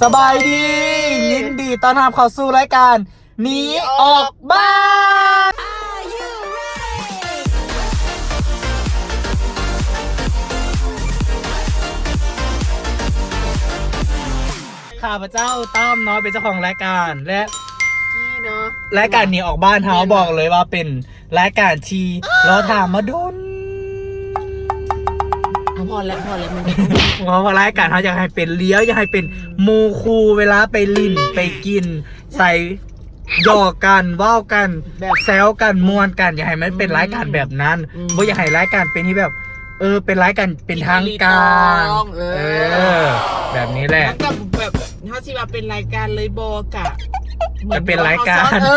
ສະບາຍດີ ຍິນດີຕ້ອນຮັບເຂົ້າສູ່ລາຍການໜີອອກບ້ານ. ຂ້າພະເຈົ້າຕັ້ມເນາະ ເປັນເຈົ້າຂອງລາຍການ ແລະ ກີ້ເນາະ ລາຍການໜີອອກບ້ານເຮົາ ແມ່ນ ບອກເລີຍວ່າເປັນ ລາຍການທີ່ລໍຖ້າມາດົນ. ເອົາ ພໍແລ້ວ ພໍແລ້ວ ເພາະວ່າລາຍການເຮົາຢາກໃຫ້ເປັນລ້ຽວ ຢາກໃຫ້ເປັນໝູ່ຄູ່ເວລາໄປຫຼິ້ນ ໄປກິນ ໃສ່ ຫຍອກກັນ ເວົ້າກັນ ແບບ ແຊວກັນ ມ່ວນກັນ ຢາກໃຫ້ມັນເປັນ ອືມ ລາຍການແບບນັ້ນ. ອືມ ບໍ່ຢາກໃຫ້ລາຍການເປັນທີ່ແບບ ເອີ ເປັນລາຍການເປັນທາງການ ເອີ ເອີ ແບບນີ້ແຫຼະ. ມັນກໍແບບ ເຮົາຊິວ່າເປັນລາຍການເລີຍບໍ່ ກະ ກະເປັນລາຍການ ເອີ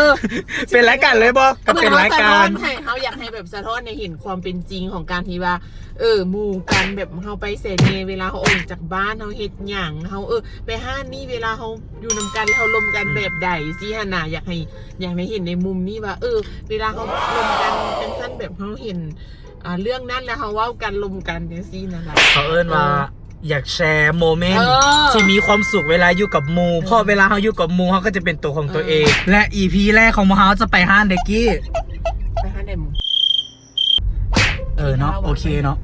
ເປັນລາຍການເລີຍບໍ່ ກະເປັນລາຍການ. ເຮົາຢາກໃຫ້ແບບສະທ້ອນໃຫ້ເຫັນຄວາມເປັນຈິງຂອງການທີ່ວ່າ ເອີ ໝູ່ກັນ ແບບເຮົາໄປໃສແດ່ ເວລາເຮົາອອກຈາກບ້ານ ເຮົາເຮັດຫຍັງ ເຮົາ ເອີ ໄປຮ້ານນີ້ ເວລາເຮົາຢູ່ນຳກັນ ເຮົາລົມກັນ ອືມ ແບບໃດ ຊີ້ຫັ້ນນະ. ຢາກໃຫ້ ຢາກໃຫ້ເຫັນໃນມຸມນີ້ວ່າ ເອີ ເວລາເຮົາລົມກັນຈັ່ງຊັ້ນ ແບບເຮົາເຫັນ ອ່າ ເລື່ອງນັ້ນ ແລ້ວເຮົາເວົ້າກັນລົມກັນຈັ່ງຊີ້ນັ້ນລະ. ເຂົາເອີ້ນວ່າ ເອີ ຢາກແຊໂມເມັນ ເອີ ທີ່ມີຄວາມສຸກເວລາຢູ່ກັບໝູ່ ເອີ ເພາະເວລາເຮົາຢູ່ກັບໝູ່ ເຮົາກໍຈະເປັນຕົວຂອງຕົວເອງ. ເອີ ແລະ ອີພີແລກຂອງພວກເຮົາຈະໄປຮ້ານໃດກີ້? ໄປຮ້ານໃດໝູ່? ເອີເນາະ ໂອເຄເນາະ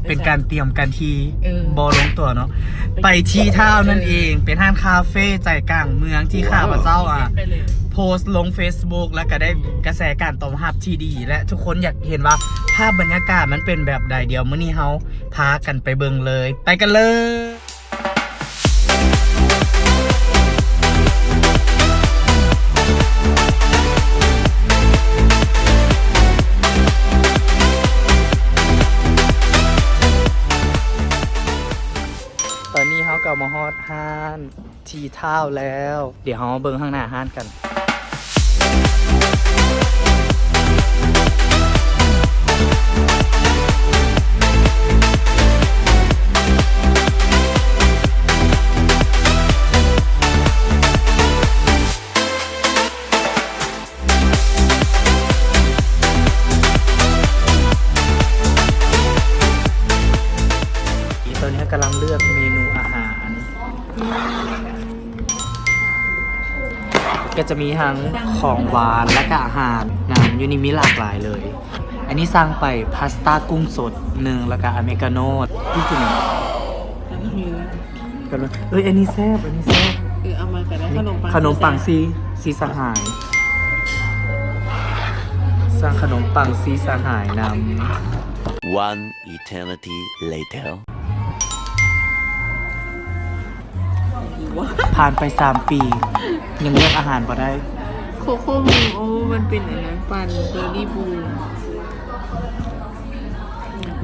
ເປັນການຕຽມກັນທີ່ ເອີ ບໍ່ລົງຕົວເນາະ. ໄປ ໄປທີ່ທາວນັ້ນເອງ ເອີ ເປັນຮ້ານຄາເຟໃຈກາງເມືອງທີ່ ວ້າວ ຂ້າພະເຈົ້າ ໂອເຄ ອ່າ ໄປເລີຍ ໂພສລົງເຟສບຸກ ແລ້ວກໍໄດ້ ອືມ ກະແສການຕອບຮັບທີ່ດີ ແລະ ທຸກຄົນຢາກເຫັນວ່າພາບບັນຍາກາດມັນເປັນແບບໃດ. ດຽວມື້ນີ້ເຮົາພາກັນໄປເບິ່ງເລີຍ ໄປກັນເລີຍ. ຕອນນີ້ເຮົາກໍມາຮອດຮ້ານທີທາວແລ້ວ ດຽວເຮົາມາເບິ່ງຂ້າງໜ້າຮ້ານກັນ. ຕອນນີ້ເຮົາກຳລັງເລືອກເມນູອາຫານ ກໍຈະມີທັງຂອງຫວານ ແລະກະອາຫານນຳ ຢູ່ນີ້ມີຫຼາກຫຼາຍເລີຍ. ອັນນີ້ສັ່ງໄປພາສຕ້າກຸ້ງສົດໜຶ່ງ ແລະກະອາເມກາໂນ ທີ່ກິນ ເອີຍ ອັນນີ້ແຊບ ອັນນີ້ແຊບ. ເອີ ເອົາມາກໍໄດ້ ຂະໜົມປັງ ຂະໜົມປັງ ສີ ສີສະຫາຍ ສັ່ງຂະໜົມປັງສີສະຫາຍນຳ. One eternity later. ຜ່ານໄປສາມປີ ຍັງເລືອກອາຫານບໍ່ໄດ້. ໂຄໂຄ່ບູນ ໂອ້ ມັນເປັນອັນນັ້ນ ປັ່ນເບີຣີບູນ.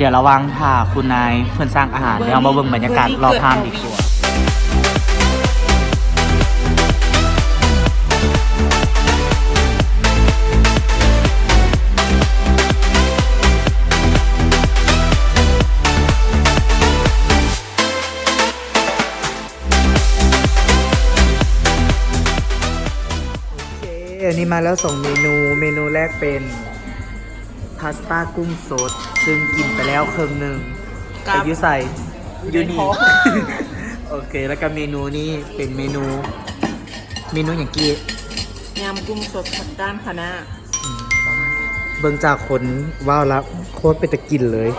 ດຽວລະຫວ່າງຖ້າຄຸນນາຍເພິ່ນສັ່ງອາຫານ ດຽວເຮົາມາເບິ່ງບັນຍາກາດລອບຮ້ານດີກວ່າ. ໂອເຄ ອັນນີ້ມາແລ້ວສອງເມນູ. ເມນູແລກເປັນພາສຕ້າກຸ້ງສົດ ຊຶ່ງກິນໄປແລ້ວເຄິ່ງໜຶ່ງ. ກັບ ໄປຢູ່ໃສ? ຢູ່ນີ້ ຢູ່ໃນທ້ອງ. ໂອເຄ ແລ້ວກໍເມນູນີ້ເປັນເມນູ ເມນູຫຍັງກີ້? ຍຳກຸ້ງສົດຜັກກ້ານຄະນ້າ. ອືມ ປະມານນີ້. ເບິ່ງຈາກຄົນເວົ້າລະ ໂຄດເປັນຕາກິນເລີຍ.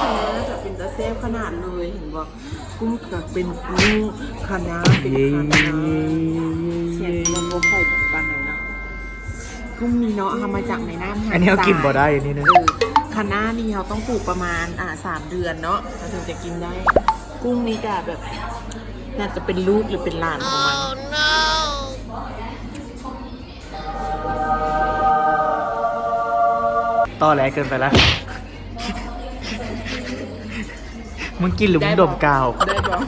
ຄະນ້າຈະເປັນຕາແຊບຂະໜາດເລີຍ ເຫັນບໍ່? ກຸ້ງກໍເປັນກຸ້ງ ຄະນ້າເປັນຄະນ້າ. ເອີ ແຊບ ບໍ່ຄ່ອຍປານໃດເນາະ. ກຸ້ງນີ້ເນາະ ເຮົາມາຈາກແມ່ນ້ຳຫາດຊາຍ. ອັນນີ້ເຮົາກິນບໍ່ໄດ້ ອັນນີ້ນະ. ເອີ ຄະນ້ານີ້ເຮົາຕ້ອງປູກປະມານ ອ່າ ສາມເດືອນເນາະ ເຮົາເຖິງຈະກິນໄດ້. ກຸ້ງນີ້ກະແບບ ໜ້າຈະເປັນລູກ ຫຼື ເປັນຫຼານຂອງມັນ. ຕໍ່ແຫຼະ ເກີນໄປລະ. ມຶງກິນຫຼືມຶງດົມກາວ? ໄດ້ບໍ່?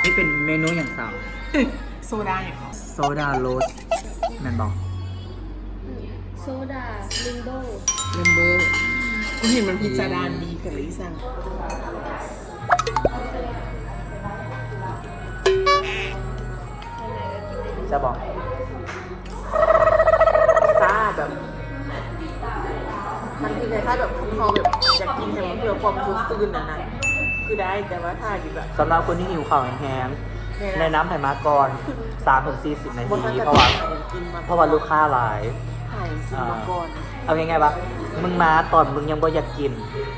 ນີ້ເປັນເມນູຫຍັງສາວ? ໂຊດາຫຍັງ? ໂຊດາໂຣສ ແມ່ນບໍ່? ໂຊດາເຣນໂບ ເຣນໂບ. ກູເຫັນມັນພິດສະດານດີ ກະເລີຍສັ່ງ. ແຊບບໍ່? ຊາແບບ ມັນຄືຄ້າຍໆແບບ ເຮົາແບບຢາກກິນໃຫ້ມັນເພື່ອຄວາມສົດຊື່ນນັ້ນນະ. ຄືໄດ້ ແຕ່ວ່າຖ້າຢູ່ແບບ ສຳລັບຄົນທີ່ຫິວເຂົ້າແຮງໆ ແມ່ນ ແນະນຳໃຫ້ມາກ່ອນ ສາມເຖິງສີ່ສິບນາທີ ບໍ່ທັນຈະ ເພາະວ່າ ຫາຫຍັງກິນມາ ເພາະວ່າລູກຄ້າຫຼາຍ ຫາຫຍັງກິນມາກ່ອນ ອ່າ ເອົາງ່າຍໆວ່າ ມຶງມາຕອນມຶງຍັງບໍ່ຢາກກິນ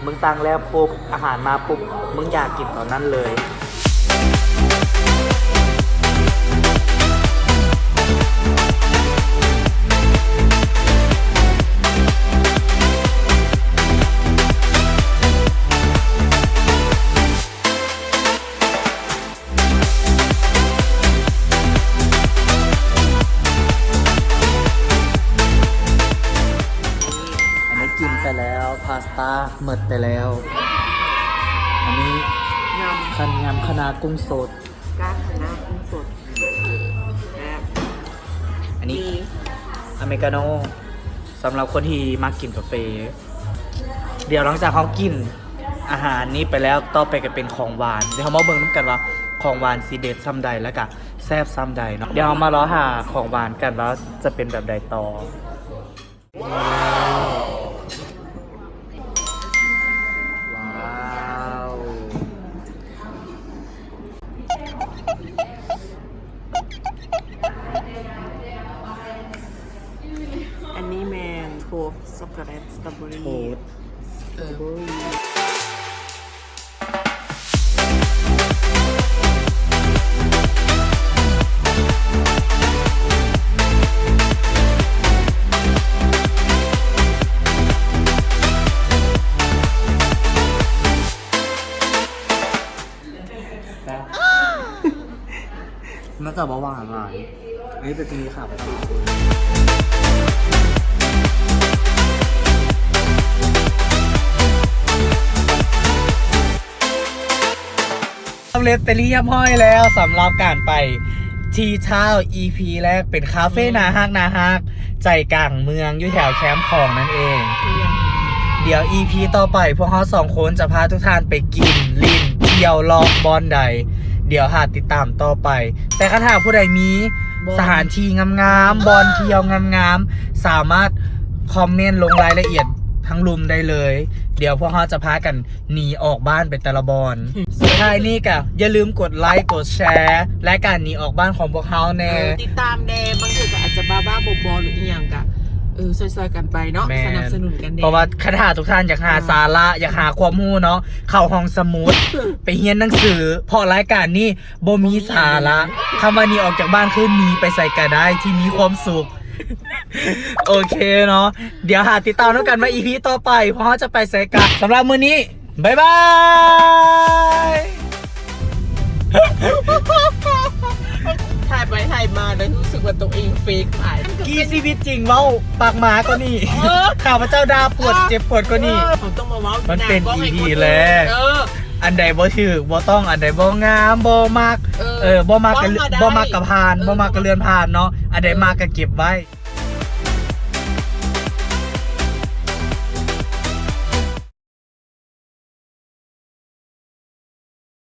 ມຶງສັ່ງແລ້ວປຸບ ອາຫານມາປຸບ ມຶງຢາກກິນຕອນນັ້ນເລີຍ. ອັນນີ້ກິນໄປແລ້ວ ພາສຕ້າໝົດໄປແລ້ວ ອັນນີ້ ຍຳ ຄັນຍຳຄະນ້າກຸ້ງສົດ ກ້ານຄະນ້າກຸ້ງສົດ ແຊບ ອັນນີ້ ມີ ອາເມລິກາໂນ ສຳລັບຄົນທີ່ມັກກິນກາເຟ. ດຽວຫຼັງຈາກເຮົາກິນອາຫານນີ້ໄປແລ້ວ ຕໍ່ໄປກໍເປັນຂອງຫວານ. ດຽວເຮົາມາເບິ່ງນຳກັນວ່າຂອງຫວານຊິເດັດສ່ຳໃດ ແລ້ວກະແຊບສ່ຳໃດເນາະ. ດຽວເຮົາມາລໍຖ້າຂອງຫວານກັນວ່າຈະເປັນແບບໃດຕໍ່. ວ້າວ ວ້າວ. ອັນນີ້ແມ່ນໂທສຊັອກໂກແລັດສະຕໍເບີຣີ ໂທສສະຕໍເບີຣີ. ມັນຈະບໍ່ຫວານຫຼາຍ ອັນນີ້ເປັນຊະນິດຂາວປະຈຳ ສຳເລັດໄປຮຽບຮ້ອຍແລ້ວ ສຳລັບການໄປ Tea Town ອີພີແລກ ເປັນຄາເຟ ອືມ ໜ້າຮັກໆ ໃຈກາງເມືອງ ຢູ່ແຖວແຄມຂອງນັ້ນເອງ. ດຽວອີພີຕໍ່ໄປ ພວກເຮົາສອງຄົນຈະພາທຸກທ່ານໄປກິນ ຫຼິ້ນ ທ່ຽວ ເລາະບ່ອນໃດ ດຽວຖ້າຕິດຕາມຕໍ່ໄປ. ແຕ່ຄັນຫາກຜູ້ໃດມີ ບ່ອນ ສະຖານທີ່ງາມໆ ບ່ອນທ່ຽວງາມໆ ສາມາດຄອມເມັນລົງລາຍລະອຽດທາງລຸ່ມໄດ້ເລີຍ. ດຽວພວກເຮົາຈະພາກັນໜີອອກບ້ານໄປແຕ່ລະບ່ອນ. ສຸດທ້າຍນີ້ກະຢ່າລືມກົດໄລ ກົດແຊ ລາຍການໜີອອກບ້ານຂອງພວກເຮົາແນ່. ເອີ ຕິດຕາມແນ່ ບາງເທື່ອກໍອາດຈະບ້າໆ ບໍໆ ຫຼືອີ່ຫຍັງກະ ເອີ ຊ່ອຍໆກັນໄປເນາະ ແມ່ນ ສະໜັບສະໜູນກັນແນ່. ເພາະວ່າຄັນຖ້າທຸກທ່ານຢາກຫາ ອ່າ ສາລະ ຢາກຫາຄວາມຮູ້ເນາະ ເຂົ້າຫ້ອງສະໝຸດ ໄປຮຽນໜັງສື ເພາະລາຍການນີ້ ບໍ່ມີສາລະ. ຄຳວ່າໜີອອກຈາກບ້ານຄືໜີໄປໃສກະໄດ້ທີ່ມີຄວາມສຸກ. ໂອເຄເນາະ ດຽວຖ້າຕິດຕາມນຳກັນວ່າອີພີຕໍ່ໄປ ພວກເຮົາຈະໄປໃສກັນ. ສຳລັບມື້ນີ້ ບາຍບາຍ. ຖ່າຍໄປຖ່າຍມາໄດ້ຮູ້ສຶກວ່າຕົວເອງເຟກຫຼາຍ. ກີ້ຊີວິດຈິງເວົ້າປາກໝາກວ່ານີ້ ເອີ ຂ້າພະເຈົ້າດ່າປວດ ເອີ ເຈັບປວດກວ່ານີ້. ເອີ ເຮົາຕ້ອງມາເວົ້າ ມັນເປັນອີພີແລກ ເອີ ອັນໃດບໍ່ຖືກ ບໍ່ຕ້ອງ ອັນໃດບໍ່ງາມ ບໍ່ມັກ ເອີ ເອີ ບໍ່ມັກກະ ເວົ້າມາໄດ້ ບໍ່ມັກກະຜ່ານ ເອີ ບໍ່ມັກກະເລື່ອນຜ່ານເນາະ ອັນໃດມັກກະເກັບໄວ້.